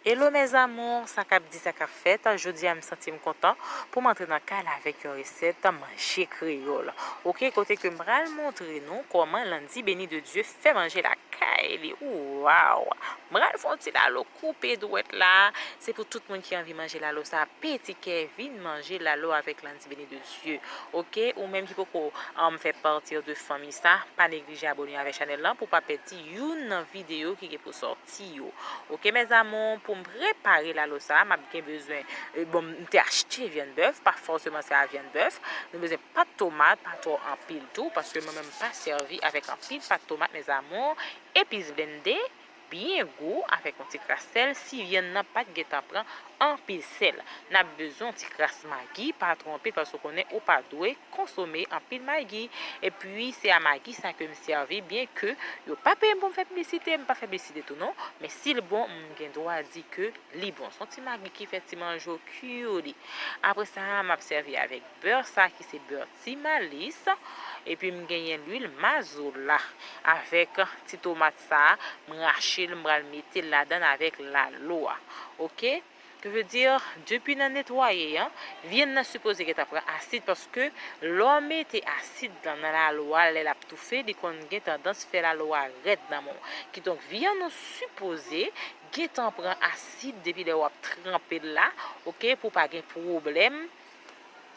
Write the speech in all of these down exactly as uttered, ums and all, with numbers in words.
Hello mes amours, sa k ap di, sa k ap fèt? Jodi a m santi m kontan pou m antre nan kay la avèk yon resèt manje kreyòl. Oke, kote ke m pral montre nou kòman Landy Béni de Dieu fè manje lakay li. Waw! M pral fè yon ti lalo koupe dwèt la. Se pou tout moun ki anvi manje lalo sa, peti kè, vin manje lalo avèk Landy Béni de Dieu. Oke, ou menm ki poko, um, fè pati de fanmi sa, pa neglije abòne avèk chanèl lan pou pa pèdi youn nan videyo ki gen pou sòti yo. Oke mes amours, pou m prepare lalo sa, m ap gen bezwen, e, bon, m te achte vyann bèf, pa fòseman se a vyann bèf. Nou bezwen pat tomat, pa twò anpil tou, paske mwen menm m pa sèvi avèk anpil pat tomat mes amours. Epis blende, byen gou, avèk yon ti kras sèl. Si vyann nan pa t gentan pran anpil sèl, n ap bezwen yon ti kras magi, pa twò anpil, paske w konnen ou pa dwe konsome anpil magi. Epi se a magi sa ke m sèvi, byen ke yo pa peye m pou m fè piblisite, m pa fè piblisite tou non, men si l bon, m gen dwa di ke li bon. Se yon ti magi ki fè ti manje w kuri. Apre sa, m ap sèvi avèk bè sa ki se bè ti malis. Epi m genyen lwil mazola avèk ti tomat sa, m rache l, m pral mete l ladan avèk lalo a. Oke? Ke vle di, depi nan netwaye an, vyann nan sipoze gentan pran asid, paske lè w mete asid lan nan lalo a, lè l ap toufe, li konn gen tandans fè lalo a rèd nan men w. Kidonk, vyann ou sipoze gentan pran asid depi lè w ap tranpe l la, oke, pou pa gen pwoblèm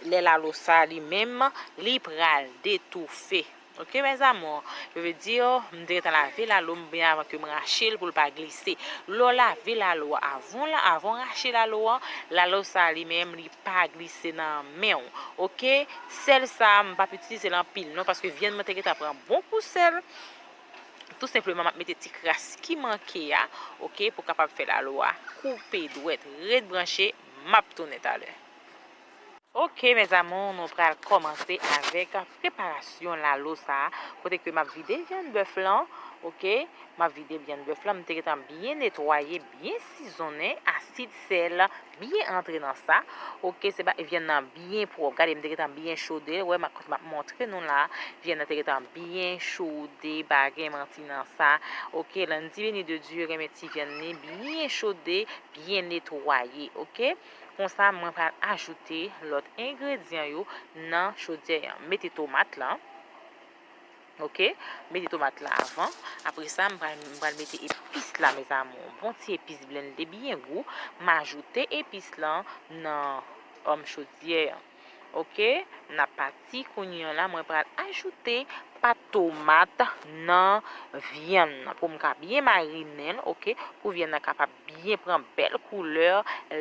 lè lalo sa li menm, li pral detoufe. Oke mes amours, je veux dire, m te gentan lave lalo m byen avan ke m rache l pou l pa glise. Lè w lave lalo a avan, avan w rache lalo a, lalo sa li menm li pa glise nan men w. Oke, sèl sa m p ap itilize l anpil non, paske vyann mwen te gentan pran bon kou sèl. Tou senpleman m ap mete ti kras ki manke a, oke, pou kapab fè lalo a koupe dwèt. Ret branche, m ap tounen talè. Oke mes amours, nou pral kòmanse avèk preparasyon lalo sa a, kote ke m ap vide vyann bèf lan, oke, m ap vide vyann bèf lan, m te gentan byen netwaye, byen sizonnen, asid, sèl, byen antre nan sa, oke, se ba vyann nan byen pwòp, gade m te gentan byen chode, wè m ap, m ap montre nou la, vyann nan te gentan byen chode, pa gen manti nan sa, oke, Landy Béni de Dieu renmen ti vyann li, byen chode, byen netwaye, oke. Konsa, mwen pral ajoute lòt engredyan yo nan chodyè an. Mete tomat lan, oke, mete tomat lan avan. Apre sa, m pral, m pral mete epis la, mes amours. Bon ti epis blende byen gou. M ajoute epis lan nan, um, chodyè an. Oke, n ap pati kounye a la, mwen pral ajoute pat tomat nan vyann nan pou m ka byen marinen l, oke, pou vyann nan kapab byen pran bèl koulè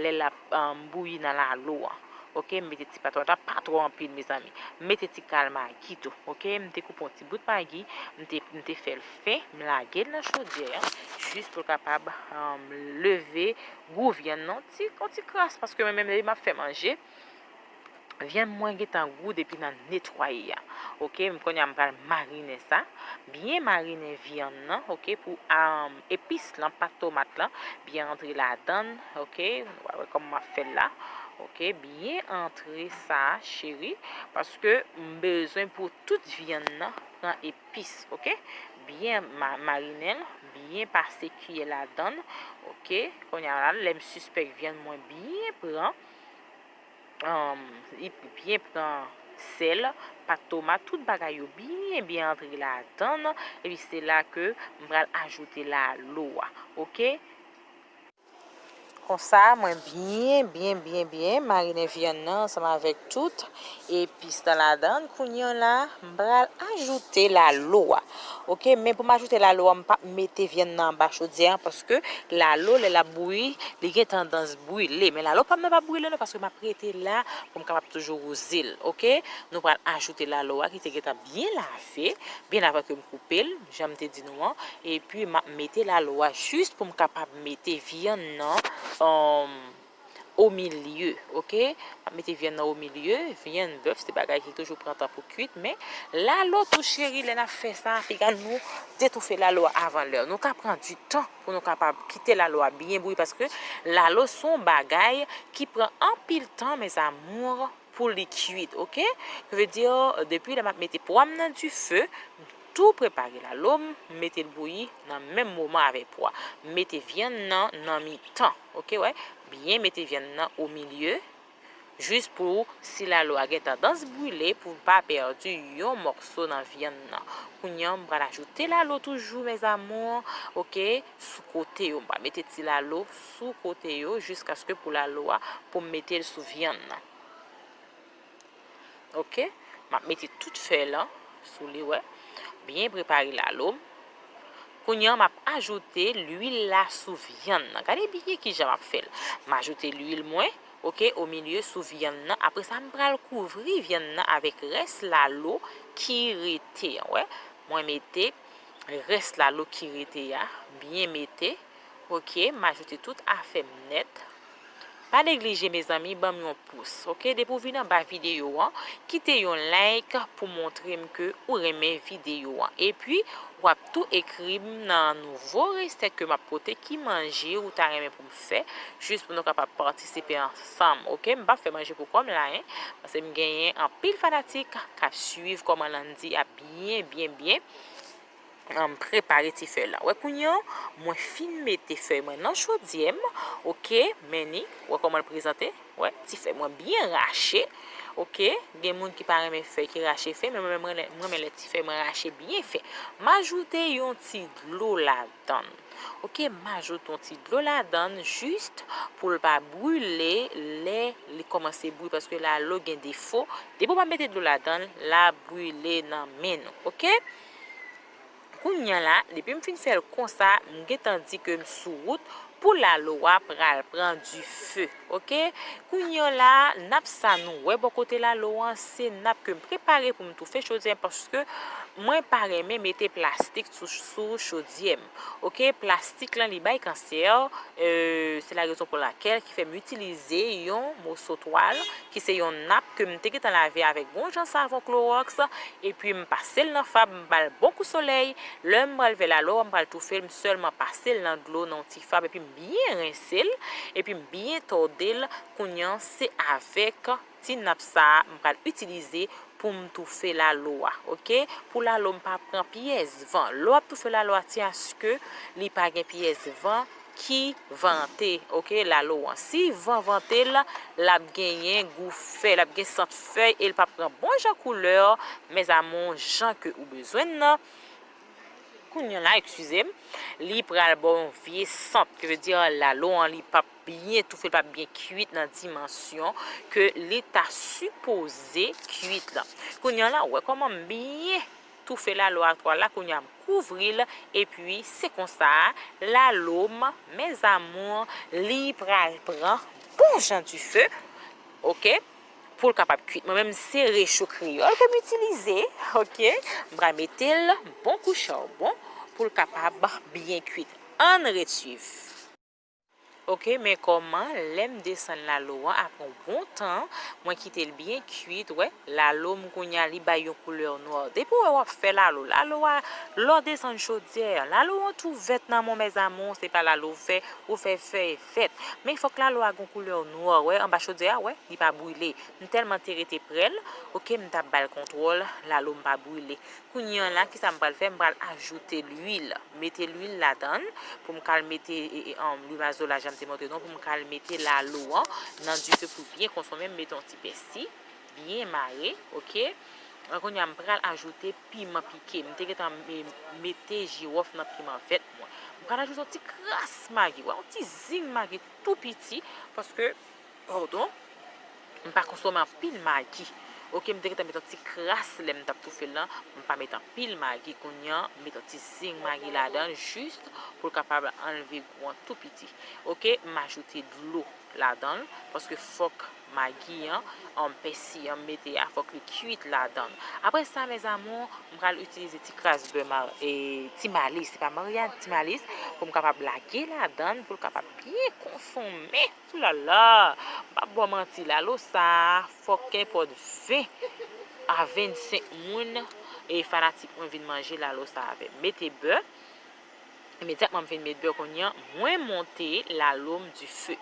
lè l ap, um, bouyi nan lalo a. Oke, m mete ti pat tomat la, pa twò anpil, mezanmi. M mete ti kal magi tou, oke, m te koupe yon ti bout magi, m te, m te fè l fen, m lage l nan chodyè an, jis pou l kapab, um, leve gou vyann nan, ti, yon ti kras, paske mwen menm, depi m ap fè manje, vyann mwen gentan gou depi nan netwaye a. Oke, m kounye a m pral marinen sa. Byen marinen vyann nan, oke, pou, um, epis lan, pat tomat lan, byen antre ladann, oke. Nou pral wè kòman m ap fè l la. Oke, byen antre sa, cheri, paske m bezwen pou tout vyann nan pran epis, oke. Byen ma-, marinen l, byen pase kiyè ladann, oke. Kounye a la, lè m sispèk vyann mwen byen pran, um, li byen pran sèl, pat tomat, tout bagay yo byen, byen antre ladann, epi se la ke m pral ajoute lalo a, oke? Konsa, mwen byen, byen, byen, byen marinen vyann nan ansanm avèk tout epis lan ladann. Kounye a la, m pral ajoute lalo a. Oke, men pou m ajoute lalo a, m p ap mete vyann nan anba chodyè a, paske lalo, lè l ap bouyi, li gen tandans brile. Men lalo pa m nan p ap brile non, paske m ap rete la pou m kapab toujou wouze l, oke? Nou pral ajoute lalo a ki te gentan byen lave, byen avan ke m koupe l, jan m te di nou an. Epi, m ap mete lalo a jis pou m kapab mete vyann nan, um, o milye, oke? M ap mete vyann nan o milye. Vyann bèf, se bagay ki toujou pran tan pou kwit, men lalo tou, cheri, lè n ap fè sa, piga nou detoufe lalo a avan lè. Nou ka pran di tan pou nou kapab kite lalo a byen bouyi, paske lalo se yon bagay ki pran anpil tan, mes amours, pou li kwit, oke? Ke vle di, depi lè m ap mete pwa m nan dife, tou prepare lalo m, m mete l bouyi nan menm moman avèk pwa. M mete vyann nan nan mitan, oke, wè. Byen mete vyann nan o milye, jis pou si lalo a gen tandans brile, pou l pa pèdi yon mòso nan vyann nan. Kounye a, m pral ajoute lalo toujou, mes amours, oke, sou kote yo. M pral mete ti lalo sou kote yo, jiskaske pou lalo a, pou m mete l sou vyann nan. Oke, m ap mete tout fèy lan sou li, wè. Byen prepare lalo m. Kounye a, m ap ajoute lwil la sou vyann nan. Gade byen kijan m ap fè l. M ajoute lwil mwen, oke, o milye sou vyann nan. Apre sa, m pral kouvri vyann nan avèk rès lalo ki rete an, wè. Mwen mete rès lalo ki rete a, byen mete. Oke, m ajoute tout afè m nèt. Pa neglije, mezanmi, ban m yon pous, oke? Depi w vin anba videyo an, kite yon like pou montre m ke ou renmen videyo an. Epi, w ap tou ekri m nan nouvo resèt ke m ap pote, ki manje ou ta renmen pou m fè, jis pou nou kapab patisipe ansanm, oke? M p ap fè manje pou kò m la, en, paske m genyen anpil fanatik k ap swiv kòman Landy ap byen, byen, byen, um, prepare ti fèy la. Wè, kounye a, mwen fin mete fèy mwen nan chodyè m, oke, men ni, wè kòman l prezante, wè, ti fèy mwen byen rache, oke, gen moun ki pa renmen fèy ki rache fen, men mwen, mwen, mwen renmen lè ti fèy mwen rache byen fen. M ajoute yon ti dlo ladan l, oke, m ajoute yon ti dlo ladan l, jis pou l pa brile lè li kòmanse bouyi, paske lalo gen defo, depi w pa mete dlo ladan l, l ap brile nan men nou, oke? Kounye a la, depi m fin fè l konsa, m gentan di ke m sou wout pou lalo a pral pran dife, oke? Kounye a la, nap sa nou wè bò kote lalo an, se nap ke m prepare pou m toufe chodyè, paske mwen pa renmen mete plastik sou, sou chodyè m, oke? Plastik lan, li bay kansè, e, se la rezon pou lakèl ki fè m itilize yon moso twal, ki se yon nap ke m te gentan lave avèk bon jan savon klowòks, epi m pase l nan fab, m ba l bon kou solèy. Lè m pral fè lalo a, m pral toufe l, m sèlman pase l nan dlo, nan yon ti fab, epi m byen rense l, epi m byen tòde l. Kounye a, se avèk ti nap sa a m pral itilize pou m toufe lalo a, oke? Pou lalo m pa pran pyès van. Lè w ap toufe lalo a, tyen aske li pa gen pyès van ki vante, oke, lalo an. Si van vante l, l ap genyen gou fèy, l ap gen sant fèy e l p ap pran bon jan koulè, mes amours, jan ke ou bezwen l nan. Kounye a la, eskize m, li pral ba w yon vye sant, ki vle di lalo an, li p ap byen toufe, li p ap byen kuit nan dimansyon ke li ta sipoze kuit lan. Kounye a la, ou wè kòman m byen toufe lalo a twal la, kounye a m kouvri l, epi se konsa, lalo m, mes amours, li pral pran bon jan dife, oke, pou l kapab kuit. Mwen menm, se recho kreyòl ke m itilize, oke, m pral mete l bon kou charbon pou l kapab byen kuit. Ann ret swiv. Oke, men kòman, lè m desann lalo an, apre yon bon tan, mwen kite l byen kuit, wè, lalo m kounye a, li bay yon koulè nwa. Depi w wè w ap fè lalo, lalo a, lè w desann chodyè a, lalo an tou vèt nan men w, mes amours, se pa lalo vè, ou fè fèy vèt. Men fòk lalo a gen koulè nwa, wè, anba chodyè a, wè, li pa brile. M tèlman te rete prè l, oke, m t ap ba l kontwòl, lalo m pa brile. Kounye a la, kisa m pral fè? M pral ajoute lwil. Mete lwil ladan l pou m ka al mete, e, e, um, lwil mazola, jan m te montre nou, pou m ka al mete lalo an nan dife pou l byen konsome. M mete yon ti pèsi, byen mare, oke? An, kounye a, m pral ajoute piman pike. M te gentan me-, mete jiwòf nan piman vèt mwen. M pral ajoute yon ti kras magi, wè, yon ti zing magi tou piti, paske Padon, m pa konsome anpil magi. Oke, m te gentan met yon ti kras lè m t ap toufe l lan, m pa met anpil magi. Kounye a, m met yon ti zing magi ladan l, jis pou l kapab anlve gou an tou piti. Oke, m ajoute dlo ladan l, paske fòk magi an, an pèsi an m mete a, fòk li kuit ladan l. Apre sa, mes amours, m pral itilize ti kras bè ma-, e, ti malis, se pa marya, ti malis, pou m kapab lage ladan l, pou l kapab byen konsome. Oulala, m p ap ba w manti, lalo sa a, fòk kenpòt ven a vennsenk moun, e fanatik mwen vin manje lalo sa a avè m. Mete bè, imedyatman m fin met bè kounye a, mwen monte lalo m dife.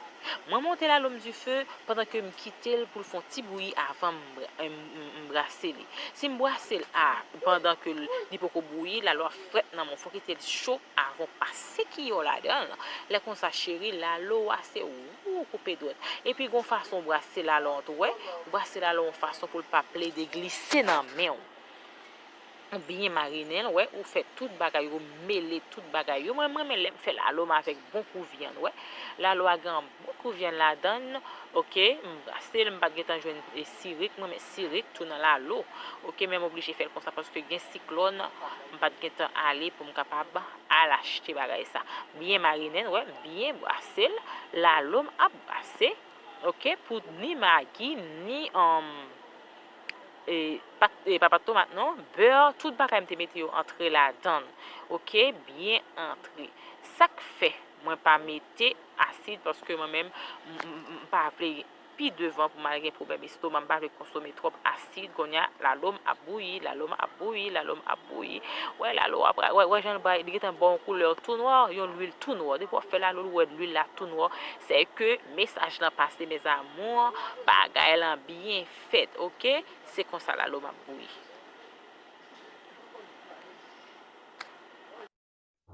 Mwen monte lalo m dife pandan ke m kite l pou l fè yon ti bouyi avan m, m, m, m brase li. Si m brase l a, pandan ke l, li poko bouyi, lalo a frèt nan men w, fò w kite l cho avan w pase kiyè w ladan l. Lè konsa, cheri, lalo a se ou koupe dwèt. Epi gon fason w brase lalo an tou, wè. Ou brase lalo yon fason pou l pa plede glise nan men w. Ou byen marinen l, wè, ou fè tout bagay yo, mele tout bagay yo. Mwen, mwen renmen lè m fè lalo m avèk bon kou vyann, wè. Lalo a gen yon bon kou vyann ladan l, oke, m brase l, m pa t gentan jwenn e sirik, mwen renmen sirik tou nan lalo, oke, men m oblije fè l konsa paske gen siklòn, m pa t gentan ale pou m kapab al achte bagay sa. Byen marinen l, wè, m byen brase l, lalo m ap brase, oke, pou ni magi, ni, um, e, pa, e, pa pat tomat non, bè, tout bagay m te mete yo antre ladan l. Oke, byen antre. Sa k fè mwen pa mete asid, paske mwen menm, m, m, m pa vle pi devan pou m al gen pwoblèm estoma, m pa vle konsome twòp asid. Kounye a, lalo m ap bouyi, lalo m ap bouyi, lalo m ap bouyi. Wè, lalo a pral, wè, wè jan l bay, li gentan ba w yon koulè tou nwa, yon lwil tou nwa. Depi w ap fè lalo, ou wè lwil la tou nwa. Se ke mesaj lan pase, mes amours, bagay lan byen fèt, oke? Se konsa lalo m ap bouyi.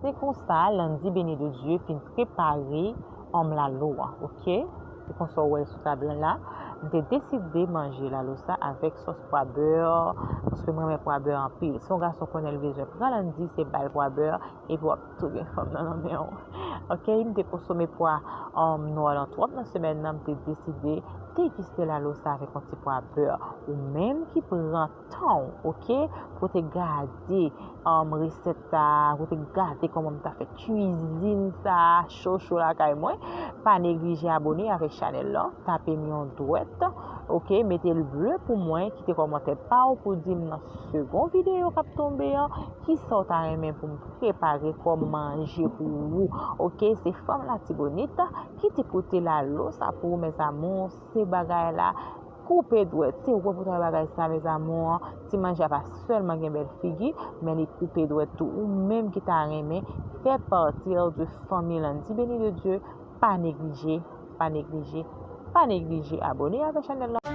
Se konsa, Landy Béni de Dieu fin prepare, um, lalo a, oke? Se konsa w wè l sou tab lan la. M te deside manje lalo sa avèk sòs pwa bè, paske mwen renmen pwa bè anpil. Si yon gason konnen l bezwen pran Landy, se ba l pwa bè, epi w ap tou gen fanm nan nan men w. Oke, m te konsome pwa, um, nwa lan twòp nan semèn nan, m te deside degiste lalo sa avèk yon ti pwa bè. Ou menm ki pran tan w, oke, pou te gade, um, resèt sa, pou te gade kòman m ta fè kwizin sa cho cho lakay mwen, pa neglije abone avèk chanèl lan, tape m yon dwèt, oke, mete l ble pou mwen, kite kòmantè pa w pou di m nan segon videyo k ap tonbe an, kisa w ta renmen pou m prepare kòm manje pou ou, oke, se fanm Latibonit ki te pote lalo sa pou ou, mes amours, se bagay la koupe dwèt. Se ou pou travay bagay sa, mes amours. Ti manje a pa sèlman gen bèl figi, men li koupe dwèt tou. Ou menm ki ta renmen fè pati de fanmi Landy Béni de Dieu, pa neglije, pa neglije, pa neglije abone avèk chanèl lan.